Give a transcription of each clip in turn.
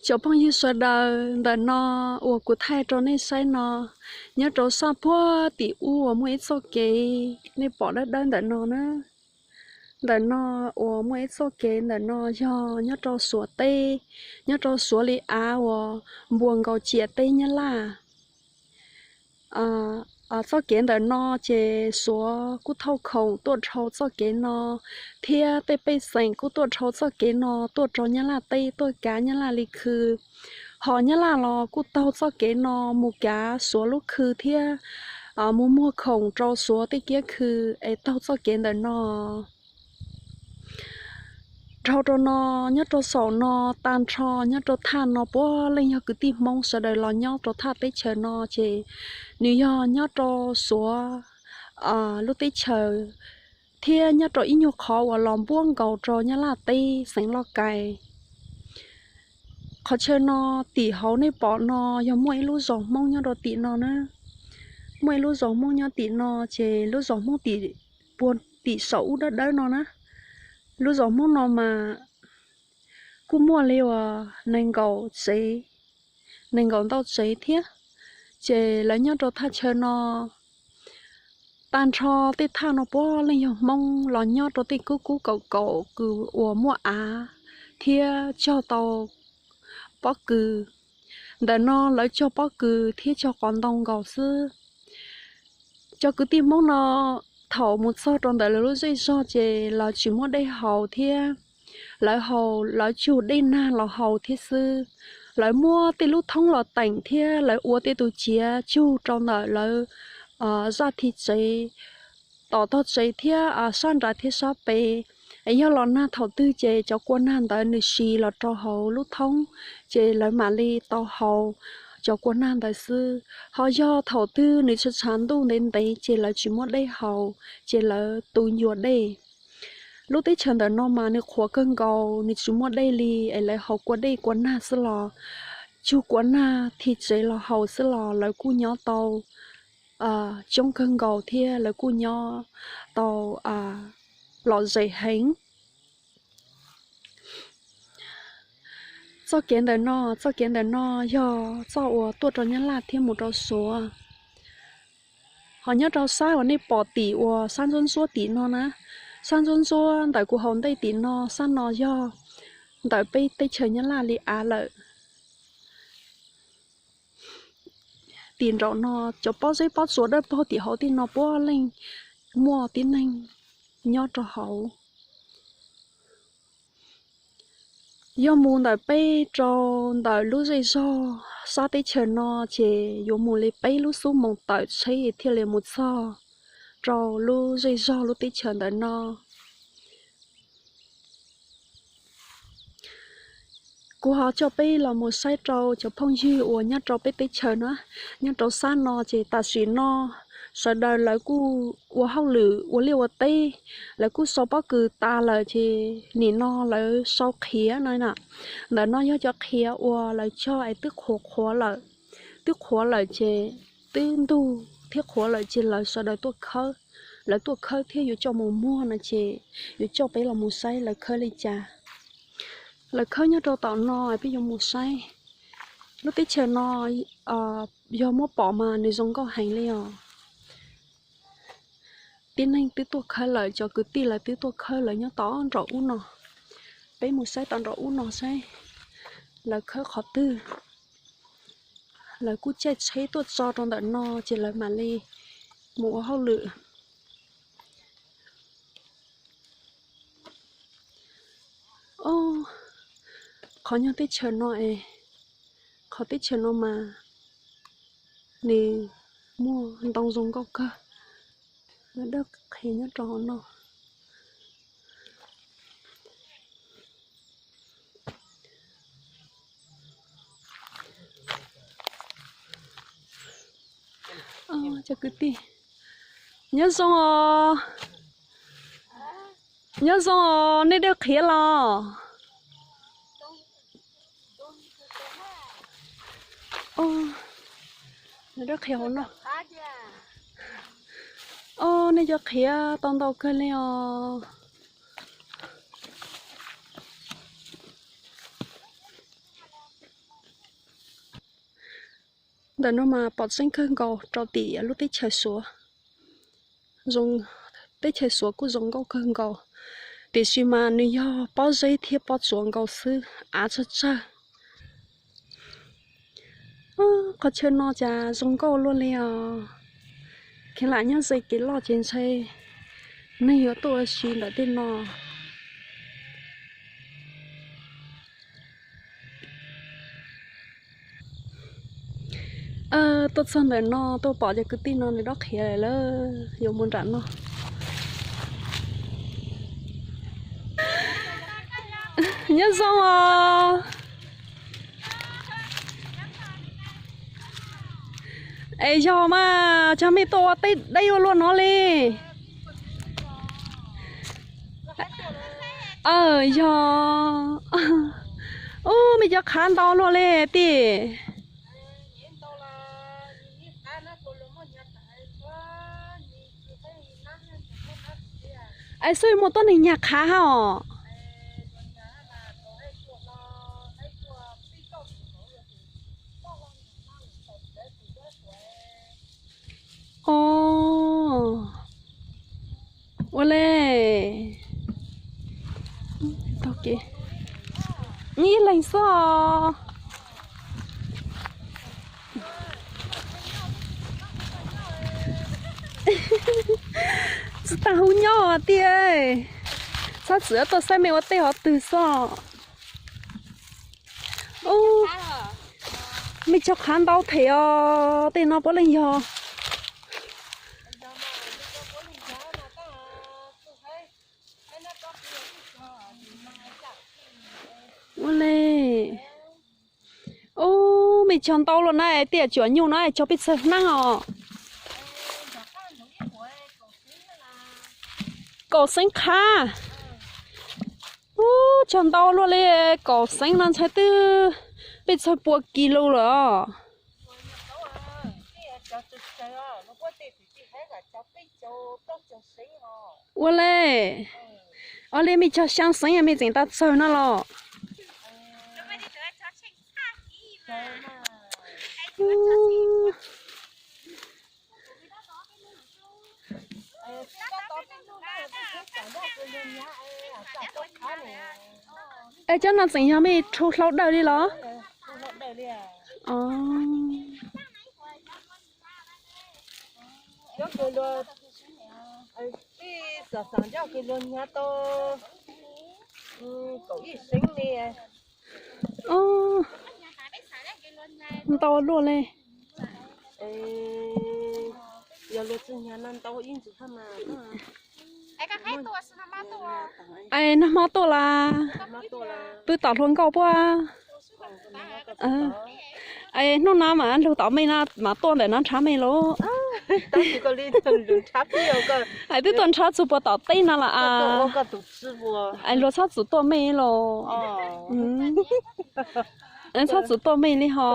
Cov phooj ywg sawv daws, ntawm no uas kuv thaij rau nej saib no, nyob rau sab puag tim ub uas muaj ib txoj kev nej pom dawb dawb ntawm no na. Ntawm no uas muaj ib txoj kev ntawm no yog nyob rau Suav teb, nyob rau Suav li av uas npuas nkaus ciam teb Nyab Laj. Txoj kev ntawm no ces Suav kuj thauj khoom tuaj dhau txoj kev no, thiab tej pej xeem kuj tuaj dhau txoj kev no tuaj rau Nyab Laj teb tuaj kav Nyab Laj li khw. Ho Nyab Laj los kuj taug txoj kev no mus kav Suav lub khw thiab mus muag khoom rau Suav tej kiab khw es taug txoj kev ntawm no. Dhau rau no, nyob rau saum no, tag nrho nyob rau thaj no puav leej yog kwv tij Hmoob sawv daws los nyob rau thaj teb chaws no ces nws yog nyob rau Suav lub teb chaws thiab nyob rau ib nyuag qhov uas los npuab nkaus rau Nyab Laj teb xeev Lauj Kais. Qhov chaw no tim hauv nej pom no yog muaj ib lub zos Hmoob nyob rau tim no na. Muaj ib lub zos Hmoob nyob tim no ces lub zos Hmoob tim puag tim saum ub dawb dawb no na. Lub zos Hmoob no mas kuj muaj li uas nees nkaum tsev, nees nkaum ntau tsev thiab. Ces lawv nyob rau thaj chaw no, tag nrho tej thaj no puav leej yog Hmoob los nyob rau tej kub kub kaum kaum kws uas muaj av thiab cog tau pob kws. Ntawm no lawv cog pob kws thiab cog qos ntoo nkaus xwb. Cov kwv tij Hmoob no thaum mus txog rau ntawm lawv lub zej zog ces lawv tsis muaj dej haus thiab, lawv haus lawv tsug dej nag los haus thiab xwb. Lawv muab tej lub thoob los teem thiab lawv ua tej tus ciav tsug rau ntawm lawv zaj thib tsev, tom tog tsev thiab sab nrad thiab sab pem. Yog los nag thaum twg ces cov kua nag ntawd nws siv los rau hauv lub thoob, ces lawv mam li tau haus cov kua nag ntawd xwb. Ho yog thaum twg nws tshav tshav ntuj ntev ntev ces lawv tsis muaj dej haus, ces lawv tu ncua dej. Lub teb chaws ntawm no mas nws qhuav kawg nkaus, nws tsis muaj dej li es lawv haus kua dej kua nag xwb los, tsug kua nag thib tsev los haus xwb los lawv kuj nyob tau, coob kawg nkaus thiab lawv kuj nyob tau lom zem heev. Txoj kev ntawm no, txoj kev ntawm no yog txoj uas tuaj rau Nyab Laj thiab mus rau Suav. Ho nyob rau sab uas nej pom tim uas sab ntsuab ntsuab tim no na, sab ntsuab ntsuab ntawm kuv hauv ntej tim no, sab no yog ntawm peb teb chaws Nyab Laj li av lawm. Tim nraum no cov pob zeb pob tsuas dawb paug tim hauv tej no puav leej muaj tib neeg nyob rau hauv. Yog mus ntawm peb rau ntawm lub zej zog sab teb chaws no ces yuav mus li peb lub xuab moos tawm tsheb thiaj li mus txog rau lub zej zog lub teb chaws ntawm no. Kuv ho coj peb los mus saib rau cov phooj ywg uas nyob rau peb teb chaws no, nyob rau sab no ces tam sim no sawv daws lawv kuj ua hauj lwm ua liaj ua teb, lawv kuj sau pob kws tas lawm ces nim no lawv sau qhiav no na. Ntawm no yog cov qhiav uas lawv cog es twb qhuav qhuav lawm, twb qhuav lawm ces twb ntug thiab qhuav lawm ces lawv sawv daws tuaj khawb, lawv tuaj khawb thiab yuav coj mus muag no ces yuav coj peb los mus saib lawv khawb li cas. Lawv khawb nyob rau tom no peb yuav mus saib. Lub teb chaws no yog muab pom mas nws zoo nkauj heev li os. Tib neeg twb tuaj khawb lawm, cov kwv tij lawv twb tuaj khawb lawv nyob tom nraum ub no. Peb mus saib tom nraum ub no saib lawv khawb qhov twg. Lawv kuj caij tsheb tuaj tso rau ntawm no ces lawv mam li mus ua hauj lwm. Qhov nyuag teb chaws no es, qhov teb chaws no mas nws muaj ntoo zoo nkauj kawg. Lawv dawb qhia nyob rau hauv no. Cov kwv tij, nyob zoo os, nyob zoo os, nej dawb qhia los? Dawb qhia hauv no. Os, nej cov qhiav tau ntau kawg li os. Ntawm no mas pom tseeb kawg nkaus rau tim lub teb chaws Suav. Teb chaws Suav kuj zoo nkauj kawg nkaus, tiam sis mas nws yog pob zeb thiab pob tsuas nkaus xwb, av tsawg tsawg. Qhov chaw no cas zoo nkauj luaj li os. Kheev lam nyob ze kev loj ces ntshe neeg yuav tuaj ua si ntawm tej no. Tuaj txog ntawm no tuaj pom cov kwv tij no nws dob qhiav lawm, yuav mus nram no. Nyob zoo os. Es yog mas cov mej tuaj ua teb deb ua luaj no li. Aw, yog. Ub, mej cov qhav ntau luaj li tij. Es xwb muaj tuab neeg nyag qhav hab os. Os, ua le, ib leeg xwb os. Tsis tas hu nyob tiag. Txhob txwm tuaj saib mej ua teb hov twg xwb. Mej cog qhav ntau them os, tej no puav leej yog. Ua le, ub, mej cog ntau luaj na, tej yam cuam nyuj no cog pej tsawg hnaab os? Kaum xeeb qhab. Ub, cog ntau luaj li, kaum xeeb no ntshai twb pej tsawg pua kis lus lawm os. Ua le, ua li mej cog xyaa xeeb mej tseem tas txawg no los? Es cov no tseem yog mej rhu hlau dawb li los? Ntau luaj li. Yog luag txwg nyag no ntau ib ntsis. Es nag hmo tuaj las? Twb tom hluas nkauj puab. Es hnub no mas lug tom mej no mas tuaj ntawm no nrhav mej lauj? Es twb tuaj nrhav txug puag tom teb no los as? Es luag txhob txwm tuaj mej lauj? Txhob txwm tuaj mej li ho.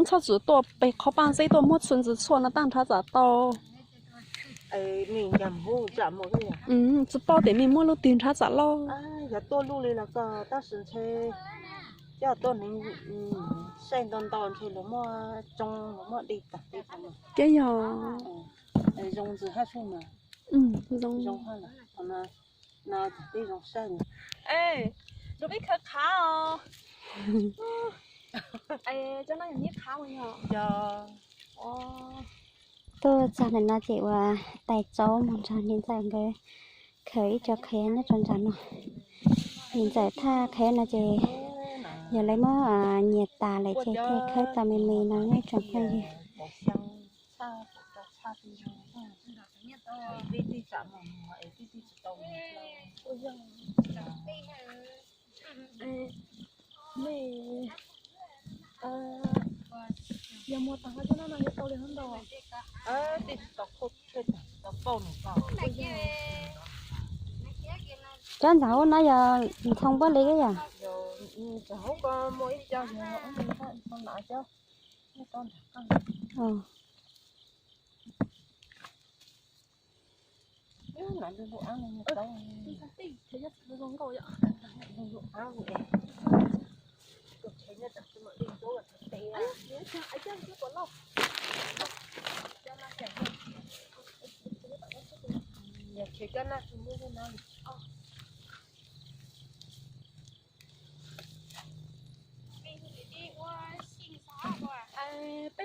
Txhob txwm tuaj peg qhov paj xeb tuaj muab txhua ntxwg txhua no tag nrhav txam tau. Tsis paub tias mej muab lub twg nrhav txam lauj? Yog tuaj lub li los koj tab sis ntshe coj tuaj neeg saib ntau ntau ntshe luag muab tsoo luag muab de tag tej. Ces yog zoo ntxwg hab sub mas. Zoo zoo hab no, no tag tej zoo saib. Es, lug peb khaws qhav os. Es cov no yog nyiaj qhav ua yog? Tuaj txog ntawm no ces ua tais tsaub mus nrog niam ntxawm nkawd khaws ib co qhiav nyob rau nram no. Niam ntxawm thaj qhiav no ces yog lawv muab nyias tas lawm ces thiaj khawb tau me me no nyob tsoom phooj ywg. Yog muag tas ho cov no no yuav tau li hov ntau? Cov ntawm no yog ntxhoo puab li yom? Peb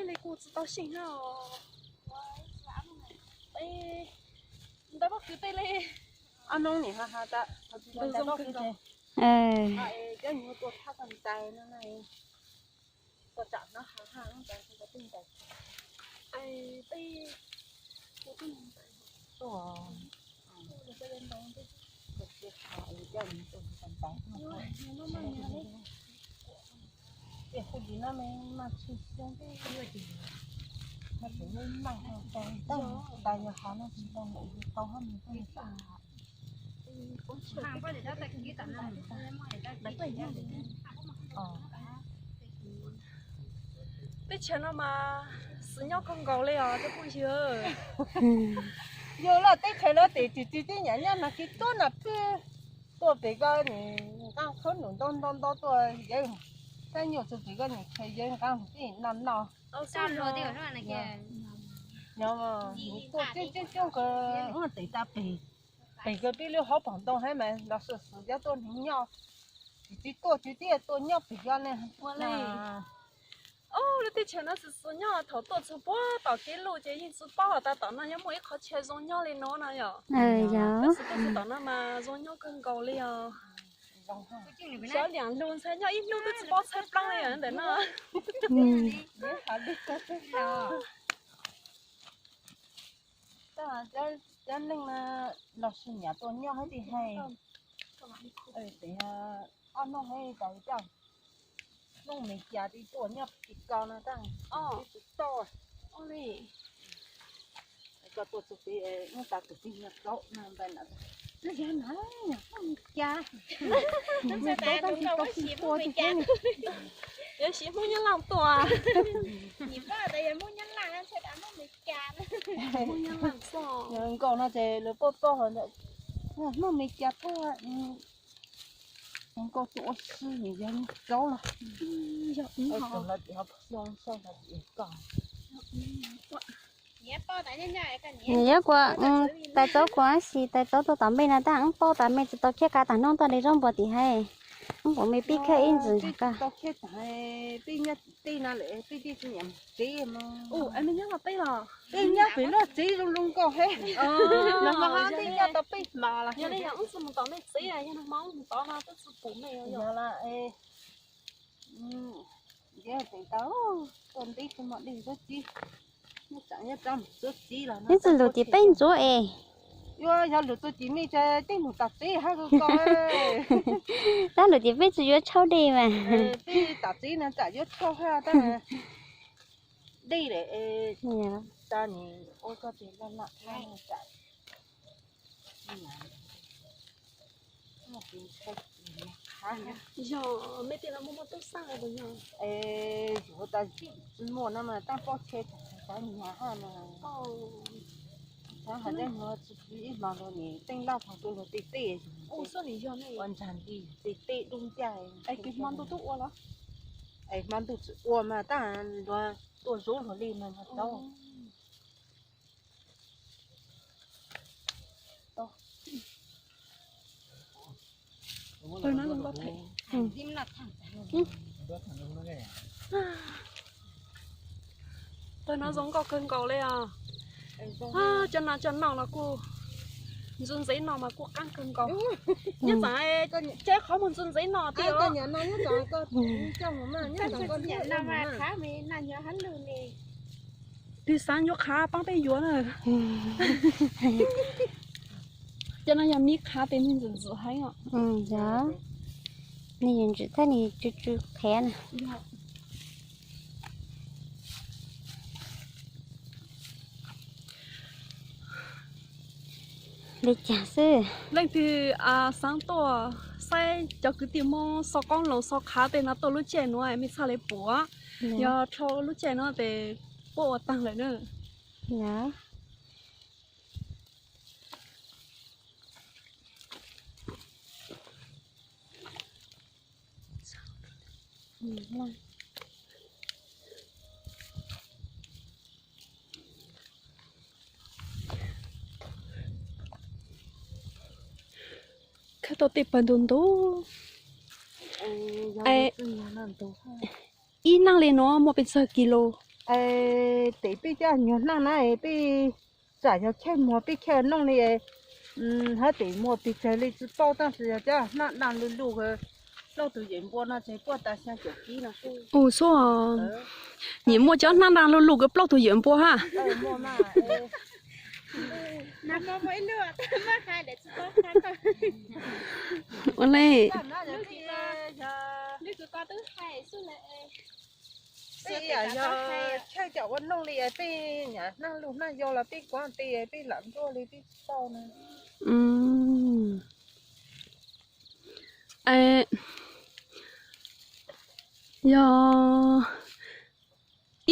li kuj tsis tau seej na. Peb ntawm pob kws tej li. Ob hnub nim ha ha tas, ntawm pob kws ces, cov nyuag tua thab tag ntais no na, tua tsam no ha ha tas tej ntais. Peb tua Tias kuv li no me mas tsis xyoo, mas tseem me mas tau tas yog hav no tsis tau nqus tau hab mus peb xav. Teb chaws no mas xwm nyob kawg nkaus li os cov phooj ywg. Yog lawm teb chaws no tes tsis tsis tib nyam nyob no tsis tuaj no peb tuaj pem ko nqaj qhab num ntau ntau ntau tuaj yeeb, tab nyuam txog pem ko nws khe yeeb nqaj tij no no. Tuaj coob coob coob ko, tes tas pem, pem ko peb lub hauv paus ntoo hab mas los xwm xwm cov tuaj hnub nyob, tsis tsis tuaj tsis tib tuaj nyob pem ko ne. Lub teb chaws no xwm xwm nyob thaum tuaj txug puag tom kev luj ces yeej tsis paub has tas tom no yuav muaj ib qhov chaw zoo nyob li no no yom. Tab sis tuaj txug tom no mas zoo nyob kawg nkaus li os. Xyov liam lug ntxhais nyob ib hnub twb tsis paub txhawb plaub li ntawm no. Cov neeg no los sis nyiam tuaj nyob hab tsis hais, ob hnub hab tas coj hnub Mes Kas tib tuaj nyob tim ko no tab tsis tau li. Koj tuaj txug pem ub tas tus tij yog kaub no ntawd na, yog na, hnub Mes Kas, hnub Mes Kas tab tsis tau tsis tuaj tsis tuaj. Yuav siv Hmoob Nyab Laj tuaj. Nkaus no ces lawv poj poj hov ntawm Hmoob Mes Kas tuaj. Nkaus tus ua si nws yog kaub los, nws yog kuv, tais txob kuv, tais txob kuv xis tais txob tuaj tom npej no tab wb paub tas mej tsis tau khiab kav tas hnub tuaj de zaub npua tim hais, wb puas mej pib khiab ib ntsis ko. Tej no lawm peb tij tsis nyiam mus tsev mas. Peb nyob pem luag tsev zoo zoo nkauj heev, los mas ho tej nyob tau peb hmo los. Yog li yog wb tsis mus tom mej tsev, yog no mas wb mus tod no twb tsis pum mej. Yog los, ntiav teev tau tuaj ntev tsis muaj dej ntxuav txiv, nyob tseem nyob rau mus ntxuav txiv los no. Neb tsis lus tim peb ntxuav es. Yuav yog lus tuaj tim mej ces tej mus tom tsev hab ko ko. Tab lus tim peb tsis yuav tshauj dej mas. Peb tom tsev no tsam yuav tshauj hab tab dej lawm, tas nws ua koj tes laj laj tsam. Yog mej tej no muaj muaj tub xaj puas yog? Yuav tas tsis muaj no mas tab pob tsheb tas nyiam hab no. Tab hais tej no tsis ib hmo no nws teej laj thaum twg los tej tej, ua ntsag nti tej tej dub nciab. Es hmo ntuj tub ua los? Es hmo ntuj tsis ua mas tab luag tuaj zov luag li mas yog tau. Pawg no zoo nkauj kawg nkaus li os. Cov no cov no los kuj ntxuav ntxev no mas kuj qaab kawg nkaus. Nyob txawm tsev qhov muag ntxuav ntxev no tiag. Twg xaav yuav qhav paab peb yuav na. Cov no yog mib qhav tes nwg ntxim ntxim heev os. Yog, nwg yuav ntsws thab nwg tsw tsw qhiav na. Li cas xwb? Leej twg xaav tuaj saib cov kwv tij Moob xo qoob loo xo qhav tej no tuaj lub caij nuav mej txhaj le pum. Yog rho lub caij nuav tes puab ua taag lawm na. Tuaj tej pawg ntug ntug. Ib neeg li no muaj pes tsawg kis lus? Tim peb cov nyuag neeg na, peb tsam yog chej muag peb chej nooj li, hab tim muaj pes tsawg li tsi paub, tab sis yog cov hnab daj luj luj plaub tug yawm npua no ces puab tas xyaa caum kib no. Ua xwb, nyim muaj cov hnab daj luj luj kws plaub tug yawm npua hab. Ua le, peb yog chej cov ua nooj li, peb nyam naj lug naj yau los peb kuav ti peb lam nruaj li peb tsi paub na. Yog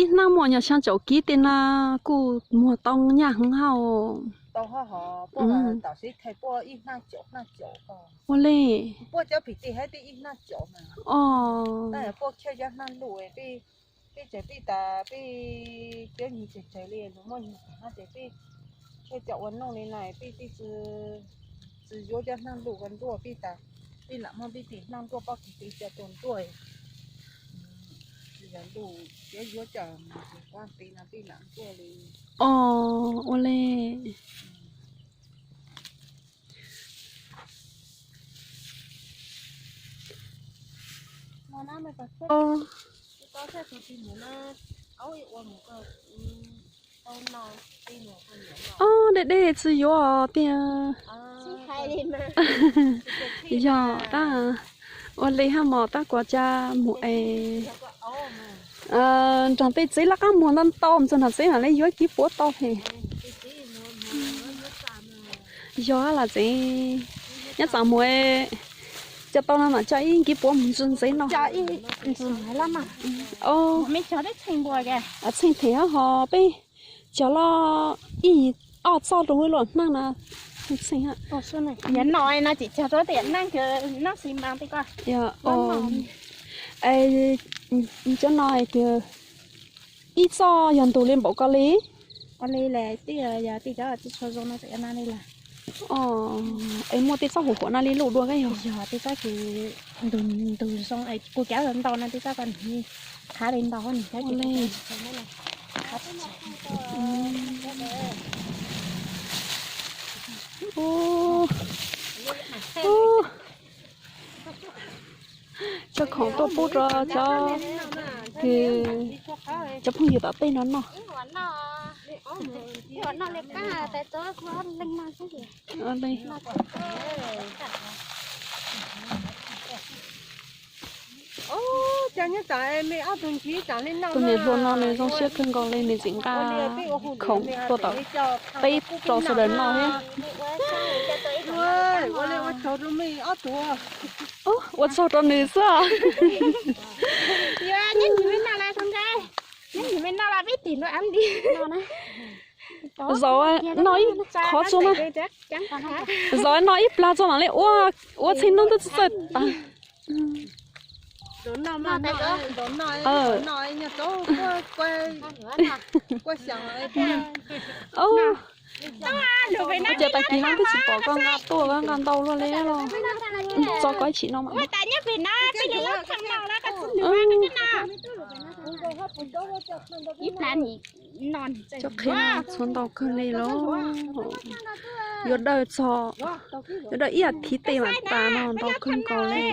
ib hnab muaj nyuag xyaa caum kib tej na kuj muag tau nyaj heev hab. Tau hab hos, puab tam sim thaj puab ib hnab caum, hnab caum ko. Ua le, puab cov phim tej hab peb ib hnab caum mas. Puab chej cov hnab luj, peb tseg peb tas peb cov nyuag tseg tseg li lug muab nyuag hnab ces peb chej cov ua nooj li no peb tsi, tsi yuav cov hnab luj ko nruaj peb tas, peb lam muab peb tim hnab nruaj pob kws peb cov tua nruaj, tsi yog luj, cov yuav cov kuav ti no peb lam nruaj li. Ua le. Ob, deb deb tsi yuav tiag. Yog tab, ua le hab mos tab kuav tsa mus es nrog tej tsev laj qab muag ntau ntau mus txog nrog tsev mam le yuav kib puav tau he. Yog hab los tsev, nyob txav mus, cov tau no mam tsa ib kib puav mus ntxiv ntxiv no. Txheej them hab hos peb cog loj ib ob txoj rau luaj hnab na. Txheej hab. Yog no no tseem cog rau tiam neej, neej xis mas tej ko. Cov no tias ib txoj yog ntug li npaum ko li. Ua li lawm, tej yog tej cov tsis tshua zoo no tseem na li lawm. Es muaj tej txoj huam huam no li luj dua kab yog. Yog tej txoj ces ntug zoo, kuv cov ntau no tej txoj ko nws qhab li ntau nws cov li. Cov khoom tuaj pub rau cov, cov phooj ywg tom tej no noj. Tus niam hluas no nws zoo siab kawg nkaus li, nws tseem nqa khoom tuaj tom teb rau sawv daws noj thiab. Ua tsaug rau nws xwb. Zaum no ib qho txua na, zaum no ib plag txog mam li ua, ua txheej hnub twb tsis txawj tas. Ua cas tag kis no twb tsis pom koj nqa tuaj, koj nqa ntau luaj li los. Tso koj ib chim no mas. Cov qhiav no txhuav ntau kawg li los. Yuav dawj txog, yuav dawj ib as thiv tes mam tas no ntau kawg nkaus li.